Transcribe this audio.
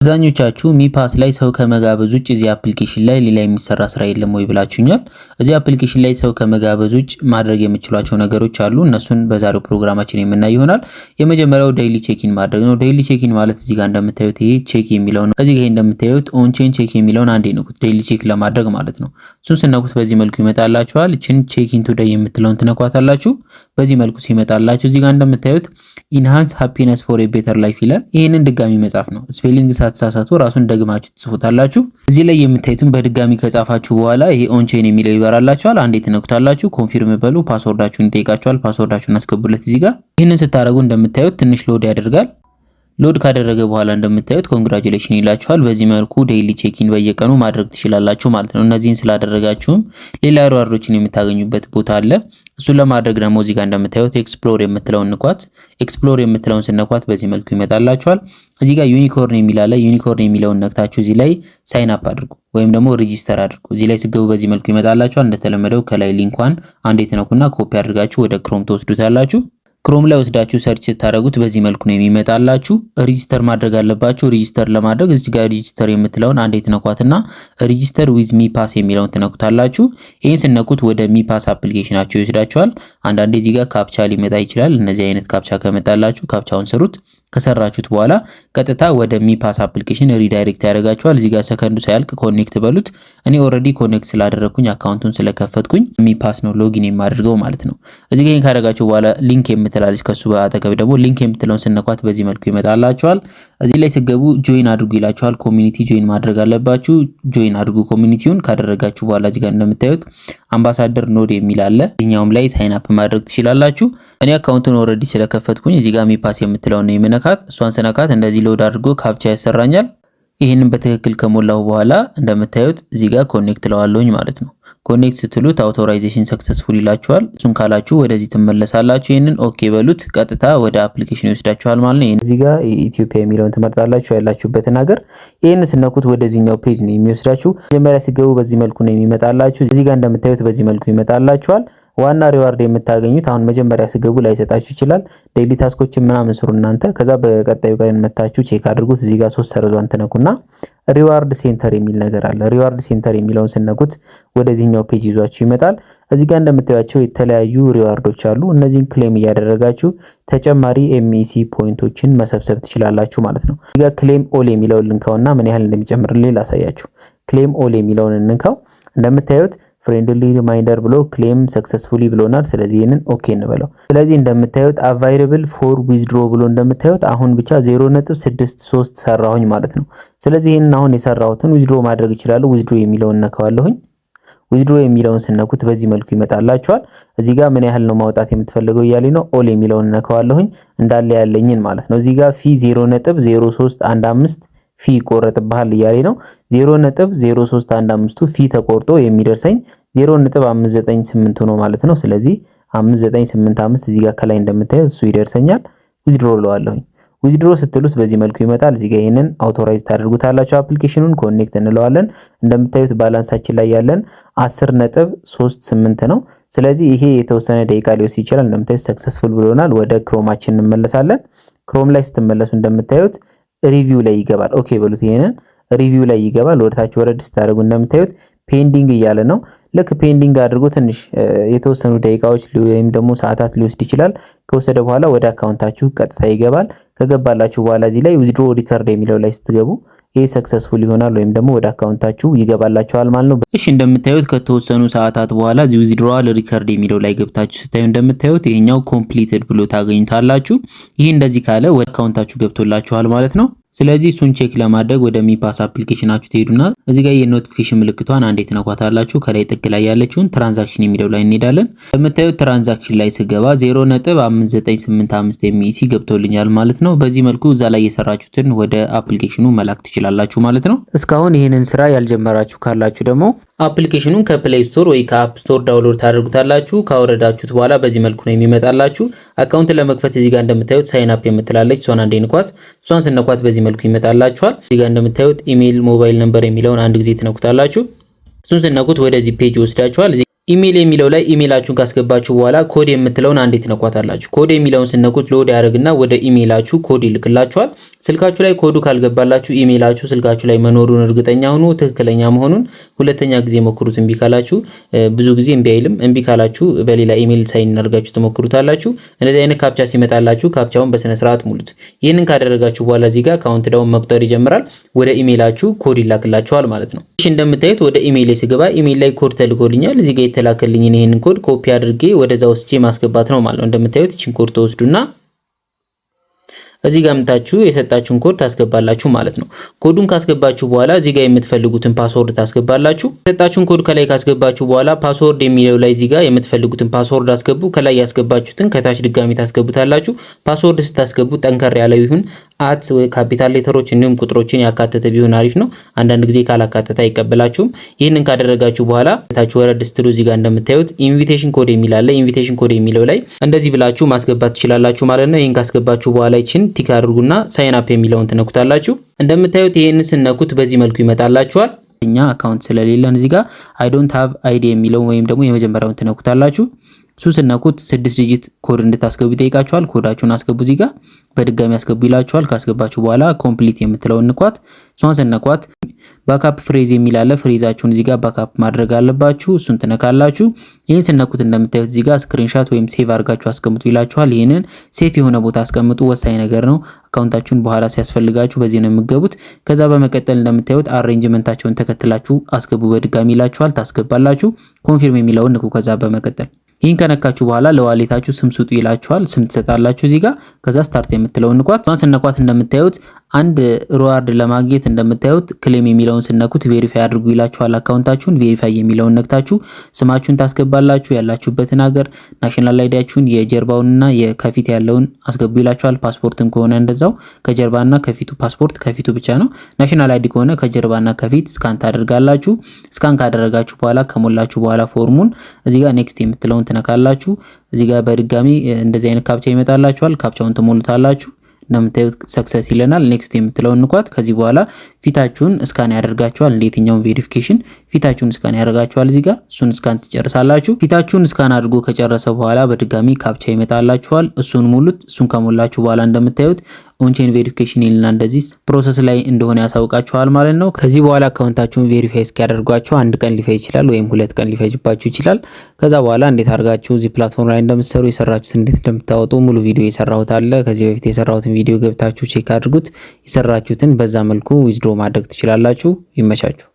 አብዛኞቻችሁ ሚፓስ ላይ ሰው ከመጋበዝ ውጭ እዚህ application ላይ ሌላ የሚሰራ ስራ የለም ወይ ብላችሁኛል። እዚህ application ላይ ሰው ከመጋበዝ ውጭ ማድረግ የምችሏቸው ነገሮች አሉ። እነሱን በዛሬው ፕሮግራማችን የምናይ ይሆናል። የመጀመሪያው daily check-in ማድረግ ነው። Daily check-in ማለት እዚህ ጋር እንደምታዩት ይሄ check የሚለው ነው። እዚህ ጋር እንደምታዩት on chain check የሚለውን አንዴ ንኩት፣ daily check ለማድረግ ማለት ነው። እሱን ስትነኩት በዚህ መልኩ ይመጣላችኋል። እችን check in today የምትለውን ትነኳታላችሁ። በዚህ መልኩ ሲመጣላችሁ እዚህ ጋር እንደምታዩት "Enhance happiness for a better life" ይላል። ይህንን ድጋሚ መጻፍ ነው። Spelling ሳትሳሳቱ ራሱን ደግማችሁ ትጽፉታላችሁ። እዚህ ላይ የምታዩትን በድጋሚ ከጻፋችሁ በኋላ ይሄ on chain የሚለው ይበራላችኋል። አንዴ ትነኩታላችሁ። Confirm በሉ። Password ኣችሁን ይጠይቃችኋል። Password ኣችሁን አስገቡለት እዚህ ጋር። ይህንን ስታደርጉ እንደምታዩት ትንሽ load ያደርጋል። Load ካደረገ በኋላ እንደምታዩት congratulation ይላችኋል። በዚህ መልኩ daily check-in በየቀኑ ማድረግ ትችላላችሁ ማለት ነው። እነዚህን ስላደረጋችሁም ሌላ reward ኦችን የምታገኙበት ቦታ አለ። እሱን ለማድረግ ደግሞ እዚህ ጋር እንደምታዩት explore የምትለውን ንኳት። Explore የምትለውን ስትነኳት በዚህ መልኩ ይመጣላችኋል። እዚህ ጋር unicorn የሚል አለ። Unicorn የሚለውን ነክታችሁ እዚህ ላይ sign up አድርጉ ወይም ደግሞ register አድርጉ። እዚህ ላይ ስትገቡ በዚህ መልኩ ይመጣላችኋል። እንደተለመደው ከላይ link ኳን አንዴ ትነኩና ኮፒ አድርጋችሁ ወደ Chrome ትወስዱታላችሁ። Chrome ላይ ወስዳችሁ search ስታደርጉት በዚህ መልኩ ነው የሚመጣላችሁ። Register ማድረግ አለባችሁ። Register ለማድረግ እዚህ ጋር register የምትለውን አንዴ ትነኳትና register with ሚፓስ የሚለውን ትነኩታላችሁ። ይህን ስትነኩት ወደ ሚፓስ application ኣችሁ ይወስዳችኋል። አንዳንዴ እዚህ ጋር captcha ሊመጣ ይችላል። እነዚህ አይነት captcha ከመጣላችሁ captcha ውን ስሩት። ከሰራችሁት በኋላ ቀጥታ ወደ ሚፓስ application redirect ያደርጋችኋል። እዚህ ጋር ሰከንዱ ሳያልቅ connect በሉት። እኔ already connect ስላደረግኩኝ፣ account ኡን ስለከፈትኩኝ ሚፓስ ነው login የማደርገው ማለት ነው። እዚህ ጋር ካደረጋችሁ በኋላ link የምትል አለች፣ ከሱ በአጠገብ ደግሞ link የምትለውን ስትነኳት በዚህ መልኩ ይመጣላችኋል። እዚህ ላይ ስትገቡ join አድርጉ ይላችኋል። Community join ማድረግ አለባችሁ። Join አድርጉ community ውን። ካደረጋችሁ በኋላ እዚህ ጋር እንደምታዩት ambassador node የሚል አለ። እዚኛውም ላይ sign up ማድረግ ትችላላችሁ። እኔ account ኡን already ስለከፈትኩኝ እዚህ ጋር ሚፓስ የምትለውን ነው የምነካት። እሷን ስነካት እንደዚህ load አድርጎ captcha ያሰራኛል። ይህንን በትክክል ከሞላሁ በኋላ እንደምታዩት እዚህ ጋር connect እለዋለሁኝ ማለት ነው። Connect ስትሉት authorization successful ይላችኋል። እሱን ካላችሁ ወደዚህ ትመለሳላችሁ። ይህንን okay በሉት። ቀጥታ ወደ application ይወስዳችኋል ማለት ነው። እዚህ ጋር ኢትዮጵያ የሚለውን ትመርጣላችሁ፣ ያላችሁበትን ሀገር። ይህን ስትነኩት ወደዚህኛው page ነው የሚወስዳችሁ። መጀመሪያ ስትገቡ በዚህ መልኩ ነው የሚመጣላችሁ። እዚህ ጋር እንደምታዩት በዚህ መልኩ ይመጣላችኋል። ዋና reward የምታገኙት አሁን መጀመሪያ ስትገቡ ላይሰጣችሁ ይችላል። Daily task ኦችን ምናምን ስሩ እናንተ። ከዛ በቀጣዩ ቀን መታችሁ check አድርጉት። እዚህ ጋር ሶስት ሰረዟን ትነኩና reward center የሚል ነገር አለ። Reward center የሚለውን ስትነኩት ወደዚህኛው page ይዟችሁ ይመጣል። እዚህ ጋር እንደምታዩቸው የተለያዩ reward ኦች አሉ። እነዚህን claim እያደረጋችሁ ተጨማሪ MEC point ኦችን መሰብሰብ ትችላላችሁ ማለት ነው። እዚህ ጋር claim all የሚለውን ልንካውና ምን ያህል እንደሚጨምርልኝ ላሳያችሁ። Claim all የሚለውን እንንካው። እንደምታዩት friendly reminder ብሎ claim successfully ብሎናል። ስለዚህ ይህንን okay እንበለው። ስለዚህ እንደምታዩት available for withdraw ብሎ እንደምታዩት አሁን ብቻ 0.63 ሰራሁኝ ማለት ነው። ስለዚህ ይህንን አሁን የሰራሁትን withdraw ማድረግ እችላለሁ። Withdraw የሚለውን እነካዋለሁኝ። Withdraw የሚለውን ስትነኩት በዚህ መልኩ ይመጣላችኋል። እዚህ ጋር ምን ያህል ነው ማውጣት የምትፈልገው እያለኝ ነው። All የሚለውን እነካዋለሁኝ፣ እንዳለ ያለኝን ማለት ነው። እዚህ ጋር fee 0.0315 fee ይቆረጥብሃል እያለኝ ነው። 0.0315ቱ fee ተቆርጦ የሚደርሰኝ 0.598 ነው ማለት ነው። ስለዚህ 5985 እዚህ ጋር ከላይ እንደምታዩት እሱ ይደርሰኛል። Withdraw እለዋለሁኝ። Withdraw ስትሉት በዚህ መልኩ ይመጣል። እዚህ ጋር ይሄንን authorize ታደርጉታላችሁ። Application ኑን connect እንለዋለን። እንደምታዩት balance ኣችን ላይ ያለን 10.38 ነው። ስለዚህ ይሄ የተወሰነ ደቂቃ ሊወስድ ይችላል። እንደምታዩት successful ብሎናል። ወደ Chrome ኣችን እንመለሳለን። Chrome ላይ ስትመለሱ እንደምታዩት review ላይ ይገባል። Okay በሉት። ይሄንን review ላይ ይገባል። ወደ ታች ወረድ ስታደርጉ እንደምታዩት pending እያለ ነው። ልክ pending አድርጎ ትንሽ የተወሰኑ ደቂቃዎች ወይም ደግሞ ሰዓታት ሊወስድ ይችላል። ከወሰደ በኋላ ወደ account ኣችሁ ቀጥታ ይገባል። ከገባላችሁ በኋላ እዚህ ላይ withdraw record የሚለው ላይ ስትገቡ ይህ successful ይሆናል ወይም ደግሞ ወደ account ኣችሁ ይገባላችኋል ማለት ነው። እሺ፣ እንደምታዩት ከተወሰኑ ሰዓታት በኋላ እዚህ withdrawal record የሚለው ላይ ገብታችሁ ስታዩ እንደምታዩት ይሄኛው completed ብሎ ታገኙታላችሁ። ይህ እንደዚህ ካለ ወደ account ኣችሁ ገብቶላችኋል ማለት ነው። ስለዚህ እሱን check ለማድረግ ወደ ሚፓስ application ኣችሁ ትሄዱና እዚህ ጋር የ notification ምልክቷን አንዴ ትነኳታላችሁ። ከላይ ጥግ ላይ ያለችውን transaction የሚለው ላይ እንሄዳለን። እንደምታዩት transaction ላይ ስገባ 0.5985 MEC ገብቶልኛል ማለት ነው። በዚህ መልኩ እዛ ላይ የሰራችሁትን ወደ application ኑ መላክ ትችላላችሁ ማለት ነው። እስካሁን ይህንን ስራ ያልጀመራችሁ ካላችሁ ደግሞ application ኑን ከ Play Store ወይ ከ App Store download ታደርጉታላችሁ። ካወረዳችሁት በኋላ በዚህ መልኩ ነው የሚመጣላችሁ። Account ለመክፈት እዚህ ጋር እንደምታዩት sign up የምትል አለች፣ እሷን አንዴ ንኳት። እሷን ስትነኳት በዚህ መልኩ ይመጣላችኋል። እዚህ ጋር እንደምታዩት email፣ mobile number የሚለውን አንድ ጊዜ ትነኩታላችሁ። እሱን ስትነኩት ወደዚህ page ይወስዳችኋል። ኢሜል የሚለው ላይ ኢሜላችሁን ካስገባችሁ በኋላ ኮድ የምትለውን አንዴ ትነኳታላችሁ። ኮድ የሚለውን ስትነኩት load ያደርግና ወደ ኢሜላችሁ ኮድ ይልክላችኋል። ስልካችሁ ላይ ኮዱ ካልገባላችሁ ኢሜላችሁ ስልካችሁ ላይ መኖሩን እርግጠኛ ሁኑ፣ ትክክለኛ መሆኑን። ሁለተኛ ጊዜ ሞክሩት። እምቢ ካላችሁ፣ ብዙ ጊዜ እምቢ አይልም። እምቢ ካላችሁ በሌላ email sign አድርጋችሁ ትሞክሩታላችሁ። እንደዚህ አይነት captcha ሲመጣላችሁ captcha ውን በስነ ስርዓት ሙሉት። ይህንን ካደረጋችሁ በኋላ እዚህ ጋር count down መቁጠር ይጀምራል። ወደ ኢሜላችሁ ኮድ ይላክላችኋል ማለት ነው። እሺ፣ እንደምታዩት ወደ ኢሜይል ስገባ ኢሜይል ላይ ኮድ ተልኮልኛል። እዚህ ጋር የተላከልኝን ይህንን code copy አድርጌ ወደዛ ወስጄ ማስገባት ነው ማለት ነው። እንደምታዩት ይችን ኮድ ትወስዱና እዚህ ጋር መጥታችሁ የሰጣችሁን ኮድ ታስገባላችሁ ማለት ነው። ኮዱን ካስገባችሁ በኋላ እዚህ ጋር የምትፈልጉትን password ታስገባላችሁ። የሰጣችሁን ኮድ ከላይ ካስገባችሁ በኋላ password የሚለው ላይ እዚህ ጋር የምትፈልጉትን password አስገቡ። ከላይ ያስገባችሁትን ከታች ድጋሚ ታስገቡታላችሁ። Password ስታስገቡ ጠንከር ያለ ይሁን፣ at፣ capital letter ኦች እንዲሁም ቁጥሮችን ያካተተ ቢሆን አሪፍ ነው። አንዳንድ ጊዜ ካላካተተ አይቀበላችሁም። ይህንን ካደረጋችሁ በኋላ ታች ወረድ ስትሉ እዚህ ጋር እንደምታዩት invitation code የሚል አለ። Invitation code የሚለው ላይ እንደዚህ ብላችሁ ማስገባት ትችላላችሁ ማለት ነው። ይህን ካስገባችሁ በኋላ ይችን tick አድርጉና sign up የሚለውን ትነኩታላችሁ። እንደምታዩት ይህንን ስትነኩት በዚህ መልኩ ይመጣላችኋል። እኛ account ስለሌለን እዚህ ጋር "I don't have ID" የሚለውን ወይም ደግሞ የመጀመሪያውን ትነኩታላችሁ። እሱ ስትነኩት 6 digit code እንድታስገቡ ይጠይቃችኋል። ኮዳችሁን አስገቡ። እዚህ ጋር በድጋሚ አስገቡ ይላችኋል። ካስገባችሁ በኋላ complete የምትለውን ንኳት። እሷን ስትነኳት backup phrase የሚል አለ። Phrase ኣችሁን እዚህ ጋር backup ማድረግ አለባችሁ። እሱን ትነካላችሁ። ይህን ስትነኩት እንደምታዩት እዚህ ጋር screenshot ወይም save አድርጋችሁ አስቀምጡ ይላችኋል። ይህንን safe የሆነ ቦታ አስቀምጡ። ወሳኝ ነገር ነው። Account ኣችሁን በኋላ ሲያስፈልጋችሁ በዚህ ነው የምትገቡት። ከዛ በመቀጠል እንደምታዩት arrangement ኣቸውን ተከትላችሁ አስገቡ በድጋሚ ይላችኋል። ታስገባላችሁ። Confirm የሚለውን ንኩ። ከዛ በመቀጠል ይህን ከነካችሁ በኋላ ለ wallet ኣችሁ ስም ስጡ ይላችኋል። ስም ትሰጣላችሁ እዚህ ጋር። ከዛ start የምትለውን ንኳት። እሷን ስትነኳት እንደምታዩት አንድ reward ለማግኘት እንደምታዩት claim የሚለውን ስትነኩት verify አድርጉ ይላችኋል። Account ኣችሁን verify የሚለውን ነክታችሁ ስማችሁን ታስገባላችሁ። ያላችሁበትን ሀገር፣ national ID ያችሁን የጀርባውንና የከፊት ያለውን አስገቡ ይላችኋል። ፓስፖርትም ከሆነ እንደዛው ከጀርባና ከፊቱ፣ ፓስፖርት ከፊቱ ብቻ ነው። National ID ከሆነ ከጀርባና ከፊት scan ታደርጋላችሁ። Scan ካደረጋችሁ በኋላ፣ ከሞላችሁ በኋላ ፎርሙን እዚህ ጋር next የምትለውን ትነካላችሁ። እዚህ ጋር በድጋሚ እንደዚህ አይነት captcha ይመጣላችኋል። Captcha ውን ትሞሉታላችሁ። እንደምታዩት success ይለናል። Next የምትለውን ንኳት። ከዚህ በኋላ ፊታችሁን scan ያደርጋችኋል። እንደ የትኛውን verification ፊታችሁን scan ያደርጋችኋል። እዚህ ጋር እሱን scan ትጨርሳላችሁ። ፊታችሁን scan አድርጎ ከጨረሰ በኋላ በድጋሚ captcha ይመጣላችኋል። እሱን ሙሉት። እሱን ከሞላችሁ በኋላ እንደምታዩት on-chain verification ይልና እንደዚህ process ላይ እንደሆነ ያሳውቃችኋል ማለት ነው። ከዚህ በኋላ account ኣችሁን verify እስኪያደርጓችሁ አንድ ቀን ሊፈጅ ይችላል ወይም 2 ቀን ሊፈጅባችሁ ይችላል። ከዛ በኋላ እንዴት አድርጋችሁ እዚህ platform ላይ እንደምትሰሩ፣ የሰራችሁት እንዴት እንደምታወጡ ሙሉ ቪዲዮ የሰራሁት አለ። ከዚህ በፊት የሰራሁትን ቪዲዮ ገብታችሁ check አድርጉት። የሰራችሁትን በዛ መልኩ withdraw ማድረግ ትችላላችሁ። ይመቻችሁ።